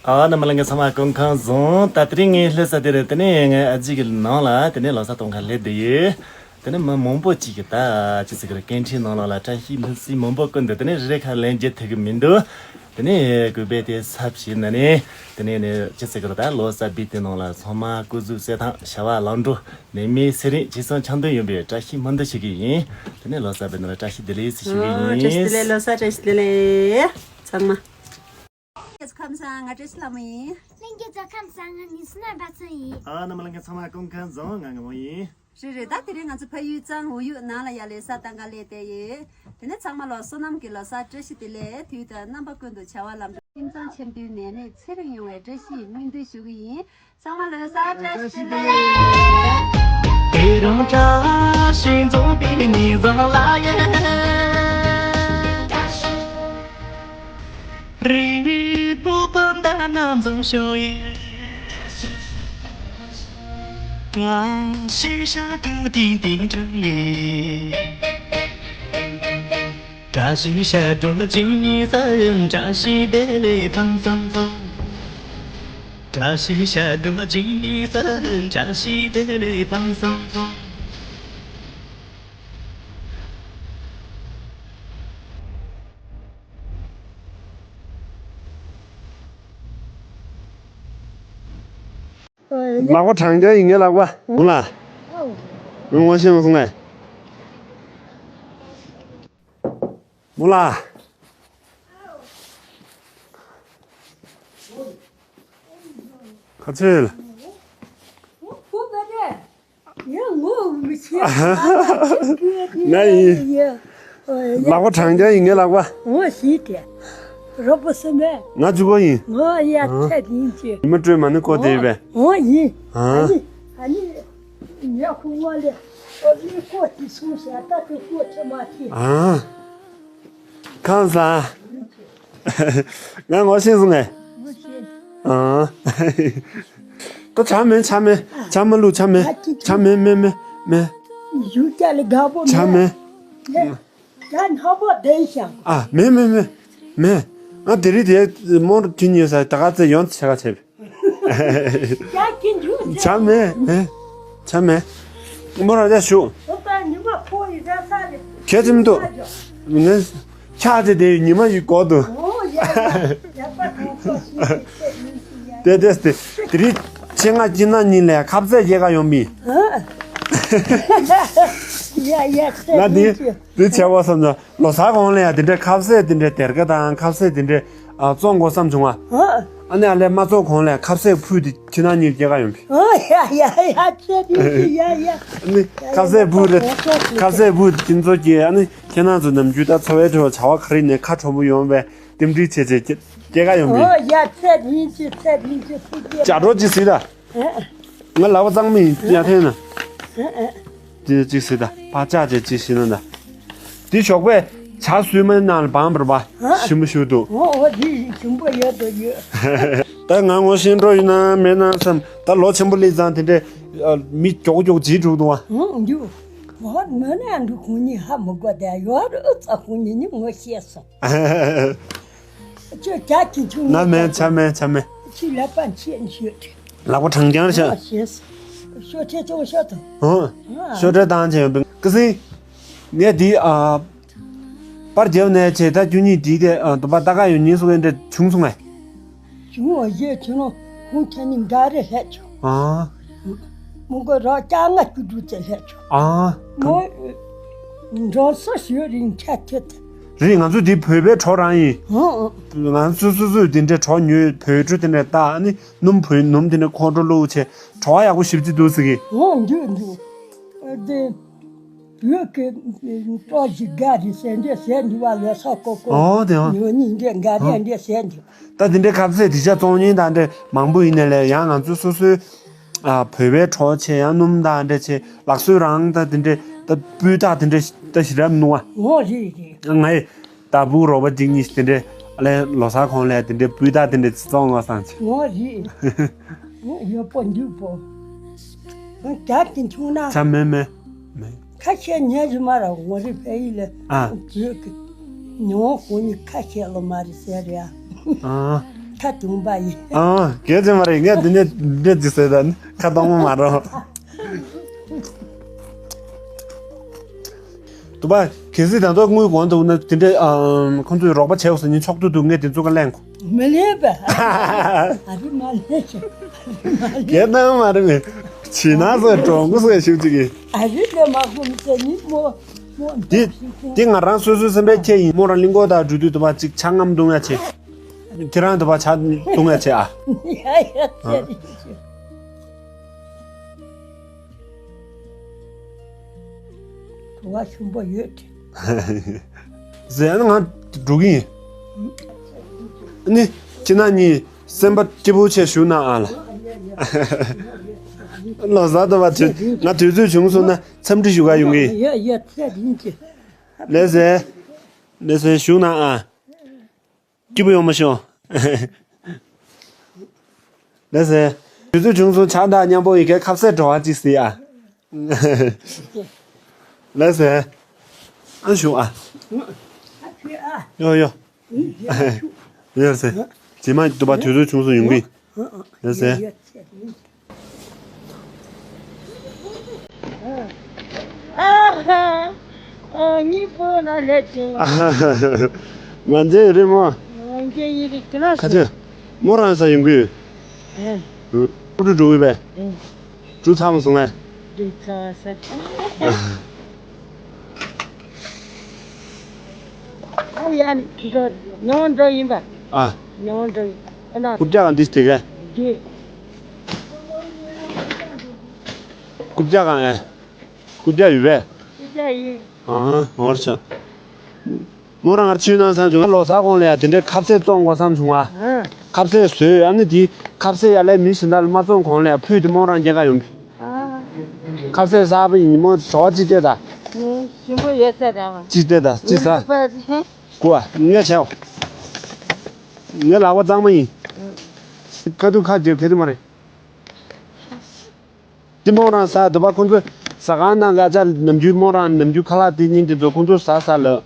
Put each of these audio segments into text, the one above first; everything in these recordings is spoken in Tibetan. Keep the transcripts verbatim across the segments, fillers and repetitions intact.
ཨ་རྣམ་པ་ལྷན་རྒྱས་ཚང་མ་སྐུ་ཁམས་བཟང་། ད་དེ་རིང་ངའི་སླེབས་ས་དེ་རེད། དེ་ནས་ངའི་ཨ་ཅེ་གི་ནང་ལ་དེ་ནས་ལོ་གསར་གཏོང་ག་སླེབས་བསྡད་ཡོད། དེ་ནས་མི་མང་པོ་ཅིག་གིས་ད་ཅི་ཟེར་གི་རེད། སྐད་འཕྲིན་ནང་ལོགས་ལ་བཀྲ་ཤིས་སྨོན་ཚིག་མང་པོ་བསྐུར་འདུག་དེ་ནས་རེ་རེ་ཁ་ལན་རྒྱག་ཐུབ་གི་མི་འདུག་དེ་ནས་གུས་པས་དེ་ཚབ་བྱས་ནས་ནས་དེ་ནས་ནས་ཅི་ཟེར་གི་རེད། ད་ལོ་གསར་པའི་དེ་ནང་ལ་ཚང་མ་སྐུ་གཟུགས་གསལ་ཐང་། བྱ་བ་ལམ་འགྲོ། ནད་མེད་ཚེ་རིང་། ཅི་བསམ་འཆར་འདོད་ཡོང་བའི་བཀྲ་ཤིས་སྨོན་འདུན་ཞུ་གི་ཡིན། དེ་ནས་ལོ་གསར་པའི་ནང་ལ་བཀྲ་ཤིས་བདེ་ལེགས་ཞུ་གི་ཡིན། ཨ། བཀྲ་ཤིས་བདེ་ལེགས། ལོ་གསར་བཀྲ་ཤིས་བདེ་ལེགས་ཚང་མ། ཁམས་བཟང་། ང་བཀྲ་ཤིས་ལྷ་མོ་ཡིན། ལྷན་རྒྱས་ཚོ་ཁམས་བཟང་། ང་ནི་སུ་ན་འབའ་ཚང་ཡིན། ཨ་རྣམ་པ་ལྷན་རྒྱས་ཚང་མ་སྐུ་ཁམས་བཟང་། ང་ངག་མོ་ཡིན། རེད་རེད། ད་དེ་རིང་ང་ཚོ་ཕ་ཡུལ་གཙང་བོ་ཡུལ་ནང་ལ་ཡར་ལས་ས་བཏང་ག་སླེབས་བསྡད་ཡོད། དེ་ནས་ཚང་མ་ལ་བསོད་ནམས་ཀྱི་ལོ་གསར་བཀྲ་ཤིས་བདེ་ལེགས། དུས་དང་རྣམ་པ་ཀུན་ཏུ་བྱ་བ་ལམ་འགྲོ། ཁྱིམ་ཚང་ཆེན་པོའི་ནད་མེད་ཚེ་རིང་ཡོང་བའི་བཀྲ་ཤིས་སྨོན་འདུན་ཞུ་གི་ཡིན། ཚང་མ་ལོ་གསར་བཀྲ་ཤིས་བདེ་ལེགས། དེ་རིང་བཀྲ་ཤིས་འཛོམས་པའི་ཉིན་བཟང་ལ་ཡ། རིག་པ་ད་ནམ་བཟང་བྱུང་ཡིན། ང་ཞིག་ཤ་དུ་ཏིང་ཏིང་དྲན་ཡིན། བཀྲ་ཤིས་ཞབས་དྲུང་ཇི་ནི་ས། བཀྲ་ཤིས་བདེ་ལེགས་ཕང་སང་སང་། བཀྲ་ཤིས་ཞབས་དྲུང་ཇི་ནི་ས། བཀྲ་ཤིས་བདེ་ལེགས་ཕང་སང་སང་། ལག་པ་གྲང་རྐྱང་ཡིན། ངའི་ལག་པ་འོང་ལ། ངོ་ཤེས་མ་སོང་ངས། མོ་ལ། ཁ་ཚོད། ཡ་ངོ་མི་ཤེས། ང་ཡིན། ལག་པ་གྲང་རྐྱང་ཡིན། ངའི་ལག་པ། ངོ་ཤེས་ཏེ། རོགས་པ་སུ་མེད། ང་གཅིག་པོ་ཡིན། ངོ་ཡ་ཨ། ཚད་ཡིན་ཅི། ཉི་མ་སྤྲོད་མ་ནི་ཀོ་དེ་བས། ངོ་ཡིན། ཨ། ཨ་ནི་ཨ་ནི་ཉ་ཁུ་ངོ་ལེ། ཨ་ནི་ཀོ་དེ་སུ་ཤ་ད་དེ་ཀོ་ཆེ་མ་ཆེ། ཨ། ཁམས་བཟང་། ང་ངོ་ཤེས་སོང་ངས། ངོ་ཤེས། ཨ། ད་ཆ་མེད་ཆ་མེད་ཆ་མ་ལུག་ཆ་མེད་ཆ་མེད་མེད་མེད་མེད། ཡུ་ཀྱ་ལི་དགའ་པོ་ཆ་མེད། ཡ་ནག་པོ་བསྡད་ཤག་ཨ་མེད་མེད་མེད་མེད། ང་དེ་རིང་དེ་མོར་ཁྱི་ཉོས་ས་ད་ག་ཚེ་ཡོང་ཆ་ག་ཆེ། ཡ་ཁྱི་འཇུ་ཆ་མེད་ཆ་མེད། མོ་རང་ཅག་ཞུ། ཁྱེད་ཚིམ་འདུག་ངས་ཆགས་ཏེ་དེ་ཉི་མ་ཡི་སྐོར་དུ། དེ་དེ་དེ་དེ་རིང་ཆེད་མངགས་ཁྱི་ནག་གཉིས་ལས་ཁ་ཟས་རྒྱག་ག་ཡོང་མི། ང་དེ་དེ་བྱས་པ་བསམ་ཙང་ལོ་གསར་གོང་ལ་ཡང་དེ་འདྲའི་ཁ་ཟས་དེ་འདྲའི་སྡེར་ཁ་དང་ཁ་ཟས་དེ་འདྲའི་ཨ་བཙོང་དགོས་བསམ་བྱུང་བ། ཨ། ཨ་ནི་ཨ་ལས་མ་བཙོང་གོང་ལ་ཁ་ཟས་ཕུད་དེ་ཁྱི་ནག་གཉིས་སྐྱེལ་ག་ཡོང་བི། ཨོ་ཡ་ཡ་ཡ་ཁྱེད་ཡ་ཡ། ཨ་ནི་ཁ་ཟས་ཕུད་རེད། ཁ་ཟས་ཕུད་དེ་ཁྱི་ཚོ་སྐྱེལ། ཨ་ནི་ཁྱེད་རང་ཚོ་ནམ་རྒྱུན་ད་འཚོ་བའི་ཁྲོད་བྱ་བ་ག་རེ་ནས་ཁ་དྲོ་པོ་ཡོང་བའི་རྟེན་འབྲེལ་བྱས་བྱས་སྐྱེལ་ག་ཡོང་བི། ཨོ་ཡ་ཁྱེད་ཡིན་ཅི་ཁྱེད་ཡིན་ཅི་ཕུད་སྐྱེལ། ཇ་གྲོགས་ཅིག་ཟིག་ད། ཨེ། ང་ལག་པ་གཙང་མ་ཡིན་ཡ་ཐེན་ན། ཨེ་ཨེ། དེ་གཅིག་ཟེར་ད་ཕ་ཅག་ཅེས་གཅིག་ཤེས་ན་ད། དེ་ཞོགས་པས་ཇ་བཟོས་མ་ནང་ལ་བང་བར་བ་ཨ། ཞིམ་པོ་ཞུ་འདུག་ཨོ་ཨོ་དེ་ཞིམ་པོ་ཡོད་དོ་ཡོད། ད་ང་ངོ་ཤེས་འགྲོ་ཡིན་ན་མེད་ན་བསམ། ད་ལོ་ཆེན་པོ་སླེབས་ཙང་དེ་འདྲས་མི་མགྱོགས་མགྱོགས་བརྗེད་འགྲོ་འདུག་བ། ཨང་འདུག་ཨོ་མོ་ན་འགྲོ་ཁོང་གཉིས་ཧ་མི་གོ་དེ་ཡོད་རུ་ཚ་ཁོང་གཉིས་ནི་ངོ་ཤེས་སོང་། ཁྱོད་ཇ་གི་ཆུང་ང་མེད་ཆ་མེད་ཆ་མེད། ཁྱི་ལ་པན་ཆེ་ཤོད། ལག་པ་གྲང་རྐྱང་ཤ། ཤོད་ཆེ་ཆུང་ཤོད་དང་། ཧོ། ཤོད་འདྲ་བཏང་བྱས་ཡོད་པའི་ཀི་སིང་། ངས་འདི་ཨ། པར་རྒྱབ་ནས་བྱས་ད་ཁྱོད་གཉིས་འདི་དེ་ཨ་དུ་པ་ལྟ་ག་ཡོད་ཉིན་སུ་གན་འདྲ་བྱུང་སོང་ངས། བྱུང་བ་ཡོད་ཁྱོད་ནོ་ཁོང་ཁྱེད་གཉིས་འགའ་རེ་ལྷད་བྱུང་། ཨ། མོ་གོ་ར་ལྕགས་ང་ཀུ་འགྲུལ་ཙེ་ལྷད་བྱུང་། ཨ། མོ། འགྲོ་སོ་ཞོད་རིང་ཆ་ཁྱེད། རེད། ང་ཚོ་འདི་བོད་པའི་གྲོགས་རང་ཡིན། ཨོ་ཨོ། ང་ཚོ་སོ་སོས་འདི་འདྲའི་གྲོགས་ཉོས་བོད་ཕྲུག་དེ་འདྲའི་ལྟ་ཨ་ནི་སྣུམ་བོད་སྣུམ་དེ་འདྲའི་ཁོང་ཁྲོ་བླུགས་བྱས་གྲོགས་ཡག་པོ་ཞིབ་ཅིག་འདུག་ཟེར་གི། ཨོ་འདུག་འདུག་ཨ་དེ་བོད་ཀྱི་ཏོག་ཅིག་དགའ་རེད་ཟེར་འདྲ་ཟེར་འདུག་བ་ལོ་སོ་ཀོ་ཀོ། ཨོ་དེ་ཨོ། ཉོ་ནི་འདྲ་འགའ་རེ་འདྲ་ཟེར་འདུག་ད་དེ་འདྲའི་ཁ་ཟས་དེ་ཆ་བཙོང་ཉིན་དང་འདྲ་མང་པོ་ཡིན་ནའི་ལས་ཡང་ང་ཚོ་སོ་སོའི། ཨ། བོད་པའི་གྲོགས་བྱས་ཡང་སྣུམ་དང་འདྲ་བྱས་ལག་བཟོས་རང་ད་དེ་འདྲས་ད་སྤུས་དག་དེ་འདྲས་ད་ཞི་རབ་ནུ་བ། ངོ་རེད་རེད། ང་ཡི་ད་བུ་རོགས་པ་གཅིག་གཉིས་དེ་འདྲས་ཨ་ལས་ལོ་གསར་གོང་ལས་དེ་འདྲས་སྤུས་དག་དེ་འདྲས་བཙོང་བ་སང་ཆེ། ངོ་རེད། ཡོད་པོ་འདུག་པོ། རྒྱ་དེ་འཁྱུང་ན། ཆ་མེད་མེད་མེད། ཁ་ཤས་ཉན་རི་མ་ར་ངོ་རེ་ཕ་ཡི་ལ་ཨ། བོད་ཀྱི་ཉོ་ཁོ་ནི་ཁ་ཤས་ལོ་མ་རེད་ཟེར་རེད་ཨ། ཨ། ཁ་དུང་པ་ཡིན། ཨ། གལ་ཆེ་མ་རེད། ངས་འདི་ནས་འདི་ཅི་ཟེར་ད་ནི་ཁ་གཏོང་མ་མ་རོ། དུ་བ། གལ་སྲིད་ད་དུང་དངུལ་གོང་དུ་ན་དེ་འདྲའི་ཨམ་ཁོང་ཚོས་རོགས་པ་བྱས་འོ་ཟེར་ཉིན་ཆོག་ཏུ་འདུག་ངས་དེ་ཚོ་ག་ལེན་གོ། མི་ལེན་པ། ཨ་རི་མ་ལེན་ཞིག་མ་ལེན། གལ་གཏོང་མ་རེད་མི། བྱིས་ན་ཟེར་གྲོང་གོ་ཟེར་ཞིག་ཅིག་གིས། ཨ་རི་ལ་མ་ཁོམ་ཟེར་ནི་མོ། མོ་དེ་དེ་ང་རང་སོ་སོའི་སེམས་པའི་ཁྱེད་ཡིན། མོ་རང་གླིང་སྐོར་དང་འགྲོ་དུས་དུ་བ་ཅིག་ཆང་ངམ་བཏུང་ཡ་ཆེ། ཁྱེད་རང་དུ་བ་ཆ་བཏུང་ཡ་ཆེ་ཨ། ཡ་ཡ་ཚེ་རིང་ཆེ། བུ་བ་ཆུང་པོ་ཡོད་དེ། ཟེར་ན་ང་འགྲོ་གི་ཡིན། ནི་ཁྱེད་རང་གཉིས་སེམས་པ་སྐྱིད་པོ་བྱས་བཞུགས་གནང་ཨ་ལ། ལོ་གསར་དུ་བ་ང་དུས་ཚོད་བྱུང་སོང་ན་འཚམས་འདྲི་ཞུ་ག་ཡོང་གི་ཡིན། ཡ་ཡ་ཚེ་རིང་ཆེ། ལགས་སེ། ལགས་སེ་བཞུགས་གནང་ཨ། སྐྱིད་པོ་ཡོང་མ་ཤོག་ལགས་སེ། དུས་ཚོད་བྱུང་སོང་ཆ་འདྲ་མཉམ་པོ་ཡི་གེ་ཁ་ཟས་བྲོ་བ་ཅིག་ཟེར་ཡ། ལགས་སེ། ཨ་ཞུ་ཨ། ཡོ་ཡོ། ཡོ་སེ། རྗེས་མ་དུ་བ་དུས་ཚོད་བྱུང་སོང་ཡོང་གི་ལགས་སེ། ཨ་ཧ། ཨ་གཉིས་པོ་ན་ལས་ཅིང་། ང་འདྲེ་རེད་མོ། ང་འདྲེ་ཡི་རིགས་ཀྱི་ན་ཁ་ཆེ། མོ་རང་ས་ཡོང་གི་ཨེ། ཨུ་ཀྲུ་འགྲོ་གི་བས། ཨེ། གྲུ་ཚང་མ་སོང་ངས། གྲུ་ཚང་ས། ཨ་ཡ་འགྲོ་ཉོ་འགྲོ་ཡིན་པ། ཨ། ཉོ་འགྲོ་ཡིན་ཨ་ན། རྐུབ་བཀྱག་འདི་དེ་གས། འདི། རྐུབ་བཀྱག་གང་ཨེ། རྐུབ་བཀྱག་ཡོད་པས། རྐུབ་བཀྱག་ཡིན། ཨ་ཧ་འོར་ཆ། མོ་རང་ང་ཆུ་ནང་སང་བྱུང་ང་ལོ་གསར་གོང་ལ་ཡ་དེ་འདྲའི་ཁ་ཟས་བཙོང་དགོས་བསམ་བྱུང་བ། ཨ། ཁ་ཟས་བཟོས་ཨ་ནི་དེ་ཁ་ཟས་ཡ་ལས་མི་གཞན་དག་ལ་མ་བཙོང་གོང་ལ་ཡ་ཕུད་དེ་མོ་རང་སྐྱེལ་ག་ཡོང་གི་ཨ། ཁ་ཟས་གསར་པ་ཡིན་མོ་བྲོ་བ་ཅིག་སྟེར་ད། ཞིམ་པོ་ཡོད་ས་རང་། ཅིག་སྟེར་ད་ཅིག་ཟ། ཧེ། གོ་ཨ་ངས་བྱའོ། ངའི་ལག་པ་གཙང་མ་ཡིན། ཁ་ཐུག་ཁ་རྒྱབ་ཁྱེར་དུ་མ་རེད། དེ་མོ་རང་ཟ་འདུག་པ་ཁོང་ཚོ་ཟ་ཁང་ནང་ག་ཅག་ནམ་རྒྱུན་མོ་རང་ནམ་རྒྱུན་ཁ་ལག་དེ་སྙིང་དེ་ཚོ་ཁོང་ཚོ་ཟ་ཟ་ལ།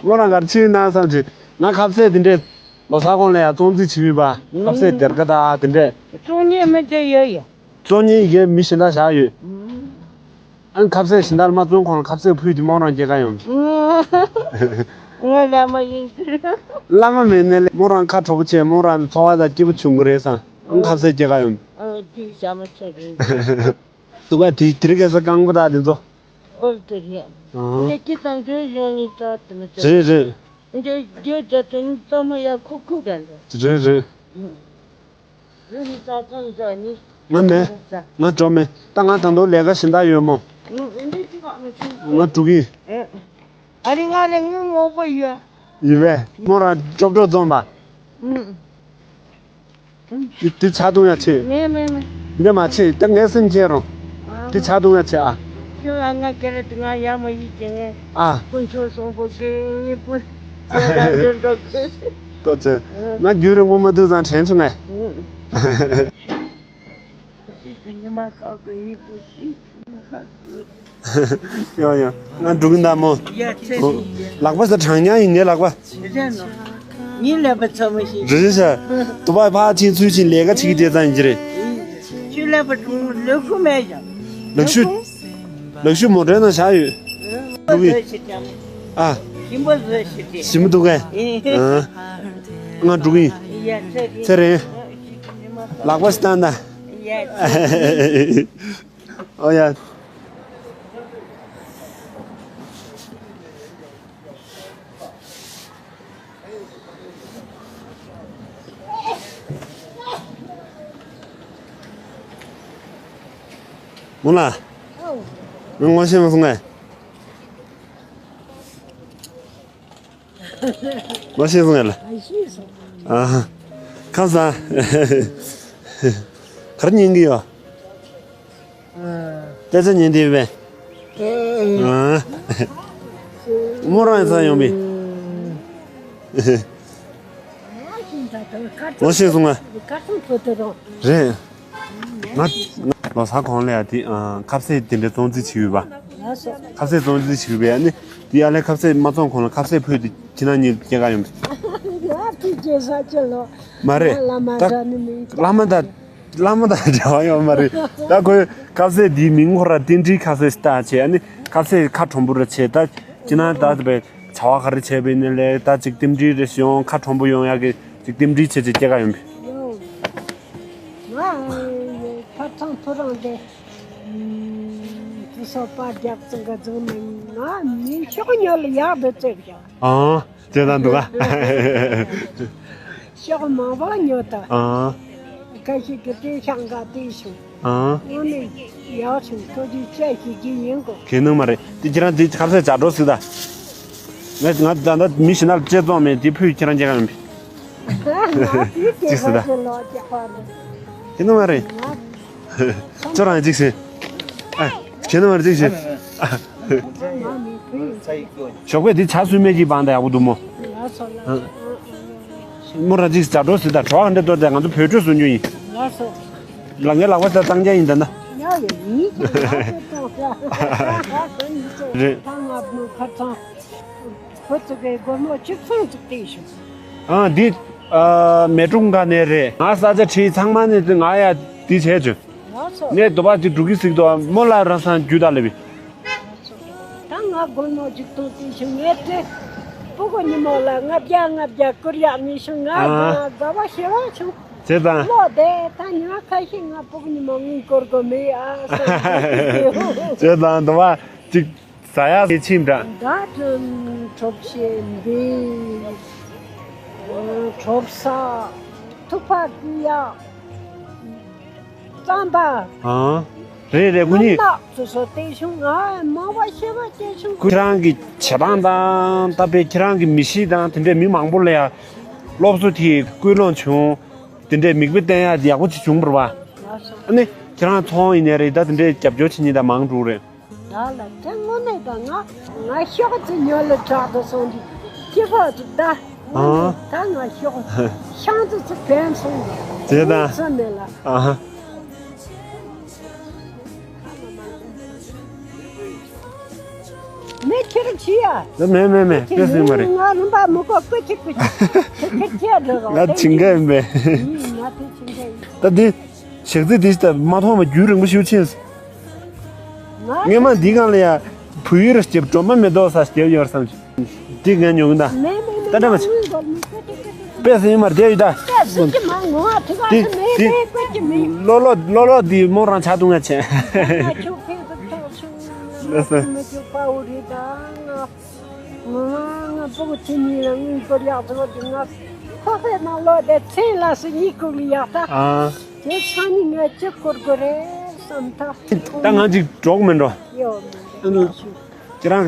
མོ་རང་གར་ཕྱིན་ན་བསམ་གྱི་ང་ཁ་ཟས་དེ་འདྲས་ལོ་གསར་གོང་ལ་ཡང་བཙོང་རྩིས་བྱེད་མིན་པ་ཁ་ཟས་སྡེར་ཁ་དང་དེ་འདྲས། བཙོང་མཁན་མི་དེ་ཡོད་ཡ། བཙོང་མཁན་ཡི་གེ་མི་གཞན་དག་བཞག་ཡོད། ཨ་ནི་ཁ་ཟས་གཞན་དག་མ་བཙོང་གོང་ལ་ཁ་ཟས་ཕུད་དེ་མོ་རང་སྐྱེལ་ག་ཡོང་། ང་བླ་མ་ཡིན་གྱི། བླ་མ་མེད་ནས་ལས་མོ་རང་ཁ་གྲོགས་པོ་བྱས་མོ་རང་འཚོ་བ་དང་སྐྱིད་པོ་བྱུང་གི་རེད་བསམ་ཨ་ནི་ཁ་ཟས་སྐྱེལ་ག་ཡོང་། ཨ་དེ་ཞྭ་མོ་ཆེ་རེད། དུ་ག་དེ་དེ་རིང་ཁ་ཟས་རྐང་པ་དག་དེ་ཚོ། ཨོལ་དེ་རེད། ཨང་། ལས་ཀྱི་དང་དོན་གཞུང་ནི་ཙག་དེ་མི་ཙག་རེད་རེད། འདི་རྒྱུ་རྒྱ་དེ་ནི་ཙག་མ་ཡ་ཁུག་ཁུག་རེད་འདུག་རེད་རེད། ང་མེད། ང་འགྲོ་མེད། ད་ང་ད་དུང་ལས་ཀ་གཞན་དག་ཡོད་མོ། ང་འགྲོ་གི། ཨ་རི་ང་ལ་ངའི་ངོ་བོ་ཡོད། ཡོད་པས་མོ་རང་ཅོབ་ཅོབ་འཛོམས་པ། དེ་ཆ་བཏུང་ཡ་ཆེ། མེད་མེད་མེད། འདི་མ་ཆེ་ད་ངའི་སེམས་ཁྱེར་རུང་། དེ་ཆ་བཏུང་ཡ་ཆེ་ཨ། ཁྱོད་ང་ང་སྐད་རེད་ང་ཡ་མ་ཡིན་ཅེ་ངས། ཨ། དཀོན་མཆོག་གསུམ་པོ་གི་གཉིས་པོ། ཁྱོད་ལ་འདྲེན་འགྲོ་གི། ཏོ་ཚེ། ང་རྒྱུན་རིང་པོ་མ་འདུག་ཙང་དྲན་བྱུང་ངས། ཉི་མ་ཁག་གི་ཡིན་པོ་ཞིག་ཉི་མ་ཁག་གི། ཡོ་ཡོ། ང་འགྲོ་གི་འདུག་མོ། ཡ་ཚེ་རིང་ཡ། ལག་པ་ས་གྲང་ཉག་ཡིན་ངའི་ལག་པ། རེད་ནོ། ངའི་ལག་པ་ཚ་མོ་ཞིག་རེད་རེད་ཤག་དུ་བ་ཕར་ཕྱིན་ཚུར་ཕྱིན་ལས་ཀ་བྱེད་ཀྱི་བསྡད་ཙང་ཡིན་གྱི་རེད། ཁྱོད་ལག་པ་གྲུང་ལག་ཁུ་མེད་ཀྱང་། ལག་ཤུ། ལག་ཤུ་མོ་ཊའི་ནང་བཞག་ཡོད། འགྲོ་གི། ཨ། ཞིམ་པོ་བཟོས་ཤིག་དེ། ཞིམ་པོ་འདུག་གས། ཨ། ང་འགྲོ་གི་ཡིན། ཡ་ཚེ་རིང་། ཚེ་རིང་། ལག་པ་ཞིག་བཏང་ད། ཡ་ཚེ་རིང་། ཨོ་ཡ། མོ་ལ། ཨོ། ང་ངོ་ཤེས་མ་སོང་ངས། མ་ཤེས་སོང་ངས་ལ། ཨ་ཤེས་སོང་། ཨ་ཧ། ཁམས་བཟང་། ག་རེ་ཉན་གི་ཡོད། ཨ། སྐད་ཆ་ཉན་དེ་བས། ཨ། མོ་རང་ཡིན་ས་ཡོང་བི། ངོ་ཤེས་སོང་ང་། རེད། ང་ང་ལོ་གསར་གོང་ལ་ཡ་དེ་ཨ་ཁ་ཟས་དེ་འདྲའི་བཙོང་རྩིས་བྱེད་ཡོད་པ། ཁ་ཟས་བཙོང་རྩིས་བྱེད་ཡོད་པ་ཡ་ནི་དེ་ཡ་ལས་ཁ་ཟས་མ་བཙོང་གོང་ལ་ཁ་ཟས་ཕུད་དེ་ཁྱེད་རང་གཉིས་སྐྱེལ་ག་ཡོང་། ཅི་བྱེད་ས་ཅི་ལོ། མ་རེད། བླ་མ་ད་ཟ་ནི་མིན། བླ་མ་ད་བླ་མ་དང་འབྲེལ་བ་ཡོད་མ་རེད། ད་ཁོས་ཁ་ཟས་འདིའི་མིང་ཁོ་ར་རྟེན་འབྲེལ་ཁ་ཟས་ལྟ་བྱས། ཨ་ནི་ཁ་ཟས་ཁ་གྲུང་པོ་ར་བྱས། ད་ཅི་ན་ད་བྱ་བ་ག་རེ་བྱས་པའི་ནི་ལས། ད་ཅིག་རྟེན་འབྲེལ་རེ་ཡོང་། ཁ་གྲུང་པོ་ཡོང་ཡག་གི་ཅིག་རྟེན་འབྲེལ་བྱས་ཅིག་སྐྱེ་ག་ཡོང་བས། ང་ཕ་ཚང་ཐོ་རངས་དེ། ཕུ་སོ་པ་རྒྱབ་ཙང་ག་ཙང་ནི་ང་མི་ཤོག་ཉོ་ལ་ཡག་དུ་བཙལ་ཀྱང་། ཨང་། དེ་ན་འདུག་ག་ཤོག་མང་པོ་ཉོ་ད། ཨང་། ཁ་ཤས་ཀྱི་དེ་ཤང་ག་དེ་བྱུང་། ཨང་། དངོས་གནས་ཡག་བྱུང་། ཐུགས་རྗེ་ཆེ་ཞུ་རྒྱུ་ཡིན་གོ། གལ་ནང་མ་རེད། དེ་ཁྱེད་རང་དེ་ཁ་ཟས་བྱ་འགྲོ་ཟིག་ད། ང་ང་ད་ལྟ་མི་ཞིག་ན་ལ་ཅེ་ཙོང་མེད། དེ་ཕུད་ཁྱེད་རང་སྐྱེ་ག་ཡོང་བས། ཅིག་ཟེར་ད། དེ་ནི་མ་རེད། ཁྱོད་རང་ཅིག་ཟེར། ཨ། ཁྱེད་ནི་མ་རེད། ཅིག་ཟེར། ཞོགས་པ་འདི་ཇ་སུ་མེད་ཀྱི་བང་དང་ཡག་པོ་འདུག་མོ། མོ་རང་ཅིག་ཇ་འགྲོ་ཟེར་ད། གྲོགས་འདྲ་འགྲོ་དེ་ང་ཚོ་བོད་ཕྲུག་སུ་འཇུ་ཡིན། ལ་ངའི་ལག་པ་ད་གཙང་རྐྱང་ཡིན་ད་ན། རེད། ཁོ་ཚོ་གའི་སྒོར་མོ་བཅུ་ཚང་ཅིག་སྟེར་ཤོག་ཨ་འདི། ཨ་མེ་ཀྲུང་ག་ནས་རེད། ང་ས་ཆ་ཁྲིད་ཚང་མ་ནས་ང་ཡ་འདི་བྱས་བྱུང་། ལགས་སོ། ངས་དོ་པ་ཅིག་འགྲོ་གི་ཟིག་དོ། མོ་ལ་རང་སང་རྒྱུ་ད་ལེ་བི། ད་ང་སྒོར་མོ་བཅུ་ཚང་སྟེར་ཤོག་ངས་དེ་སྤུ་གུ་ཉི་མོ་ལ་ལྔ་བརྒྱ་ལྔ་བརྒྱ་བསྐུར་ཡག་མི་ཤོག་ང་ཨ་དགའ་བ་ཞེ་བ་བྱུང་། བྱས་ཙང་། ལོ་དེ་ད་ཉི་མ་ཁ་ཤས་ང་སྤུ་གུ་ཉི་མོ་དངུལ་བསྐུར་དགོས་མེད་ཨ་བྱས་ཙང་དོ་པ་ཅིག་ཟ་ཡག་ཅིག་ཕྱིན་འདྲ། ད་དུང་གྲོགས་ཤེས་འདི། གྲོགས་ས། ཐུག་པ་ཀུ་ཡག་རྩམ་པ། ཨང་། རེད་རེད། ཁོ་གཉིས། ནག་སོ་སོ་སྟེར་བྱུང་། ང་མང་བ་ཤེས་པ་སྐྱེས་བྱུང་། ཁོ་རང་གི་བྱེད་སྟངས་དང་ད་དཔེ་ཁྱེད་རང་གི་མི་གཤིས་དང་དེ་འདྲའི་མི་མང་པོ་ལ་ཡ་སློབ་གསོ་དེ་སྐུལ་སློང་བྱུང་། དེ་འདྲའི་མིག་དཔེ་བསྟན་ཡག་ཡག་པོ་ཅིག་བྱུང་བ་རེད་པ། ལགས་སོ། ཨ་ནི་ཁྱེད་རང་ཚོང་ཡིན་ནའི་རེད། ད་དེ་འདྲའི་རྒྱབ་སྐྱོར་བྱེད་མཁན་ད་མང་འགྲོ་རེད། ད་ལ་དེ་དངོས་གནས་ད་ང་ང་ཤོག་ཅིག་ཉོ་ལ་དྲག་ཏུ་སོང་གི་ཁྱི་ཕོ་ཅིག་ད། ཨ། ད་ང་ཤོག་ཤང་ཅིག་ཅིག་གན་སོང་། དེ་ད། ཚོ་ནས་ལ། ཨ་ཧ། མེ་ཁྱེར་ཁྱི་ཡ། མེ་མེ་མེ་དཔེ་སྲིད་མ་རེད། ང་རིམ་པ་མི་གོ་ཀུ་ཅི་ཀུ་ཅི། ཁྱེར་ཁྱེར་ཁྱེར་འགྲོ་རོགས། ང་བྱིང་ག་ཡིན་པས། ཡིན་ང་དེ་བྱིང་ག་ཡིན། ད་འདི། ཞག་རྩི་འདི་ལྟ་མ་མཐོང་བ་རྒྱུན་རིང་པོ་ཞིག་ཕྱིན། ང་སྔས་མ་འདི་སྒང་ལ་ཡ། བུ་ཡུག་ར་སྐྱེབ་སྒྲོལ་མ་མེ་ཏོག་ས་སྐྱེབ་ཡོད་བསམ། འདི་ངས་ཉོ་གི་ད། མེ་མེ་མེ་ད་ད་མ་མ་ངུས་གོ་མི་ཁ་ཁ་ཁ་ཁ། པས་ཡིན་མར་བསྡད་ཡོད་ད། པས་སུ་ཅི་མ་ངུ་ཨ་ཐི་ག་འདི་ཐི་མེ་འདི་མེ་ཀོ་ཅི་མི། ལོ་ལོ་ལོ་ལོ་འདི་མོ་རང་ཆ་དུང་ང་ཆེ། ང་ཆུ་ཁེ་ཁ་ཐོག་ཆུ། ལགས་སོ། མི་ཆུ་པའོ་རི་ད་ང་། ང་ང་སྤུ་གུ་ཁྱེད་གཉིས་ལ་དངུལ་སྒོར་ཡག་བཟོ་དེ་ང་ཁོ་ཁའི་ནང་ལོག་དེ་མཚན་ལ་སུ་གཉིད་ཁུག་ལ་ཡག་ད། ཨ། དེ་སང་ཉིན་ངས་ཅི་བསྐུར་དགོས་རེད་བསམ་ད། ད་ང་ཅིག་འགྲོ་གི་མིན་འགྲོ། ཡོད་མི་འགྲོ་ཤི། ཁྱེད་རང་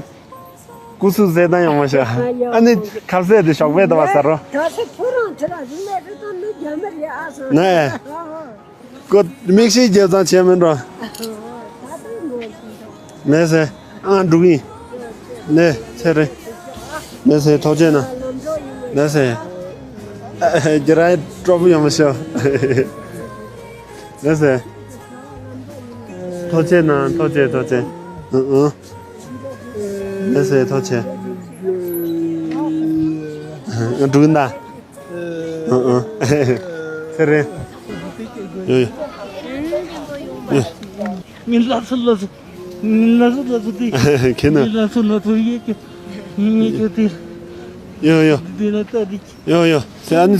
སྐུ་གཟུགས་གསལ་ཐང་ཡོང་མ་ཤག་ཨ་ཡོད། ཨ་ནི་ཁ་ཟས་དེ་ཞོགས་པའི་ཟླ་བ་ཟ་རོ། ད་སེ་ཁོ་རང་ཚེ་རང་རིག་གནས་རིག་གཏམ་ནི་རྒྱ་མི་རེད་ཨ་སང་། ནས། ཨ་ཨ། ཀོ་མིག་ཤེལ་རྒྱབ་ཙང་བྱས་མིན་འགྲོ། མེད་ཟེར། ཨང་འགྲུག་ཡིན། ནས་ཚེ་རིང་། མེད་ཟེར་ཐོག་ཆེན་ན། མེད་ཟེར། རྒྱ་ར་སྤྲོ་པོ་ཡོང་མ་ཤོག་མེད་ཟེར། ཐོག་ཆེན་ན་ཐོག་ཆེན་ཐོག་ཆེན། ཨང་ཨང་། མེད་ཟེར་ཐོག་ཆེན། ཨང་འགྲུག་ཡིན་ད། ཨ་ཨ། ཚེ་རིང་། ཡོ་ཡོ། ཡོ། ངའི་ལགས་སོ་ལགས་སོ། ངའི་ལགས་སོ་ལགས་སོ་དེ། ཁྱེད་ན། ངའི་ལགས་སོ་ལགས་སོ་ཡེ་ཀྱི། ངའི་ཀྱི་དེ། ཡོ་ཡོ། དེ་ན་ལྟ་དེ། ཡོ་ཡོ། ཚེ་ཨ་ནི།